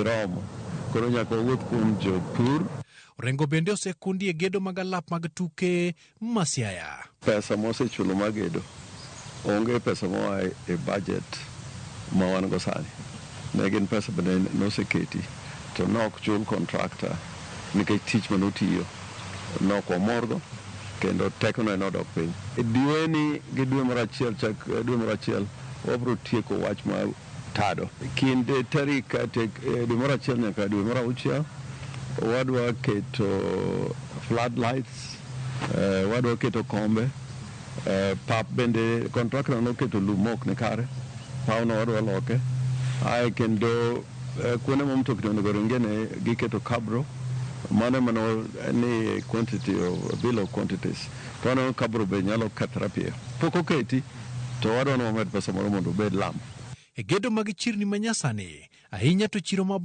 dhi romo. Koro nyaka wawuoth kuom jopur. Orengo bende osekundi e gedo mag alap mag tuke ma Siaya. Pesa mosechulo mar gedo onge pesa moa e budget ma wan go sani. Ne gin pesa bende noseketi to nok chul contractor nikech tich manotiyo nok wamorgo kendo tekone nodok piny. E dweni gi dwe mar achiel chak dwe mar achiel wabro tieko wach mar tado. Kind tarik dwe mar achiel nyaka dwe mar auchiel wadwa keto floodlights, wadwa keto kombe, pap bende contractor noketo lum mok ni kare, pawno wadwa loke. Ae kendo kuonde ma mtokni onego ringe ne giketo cabro, mano ema ni quantity of bill of quantities. To waneno cabro be nyalo kethre piyo. Pok oketi to wadwa ni wamed pesa moro mondo obed lam. E gedo mag chirni manyasani, ahinya to chiro ma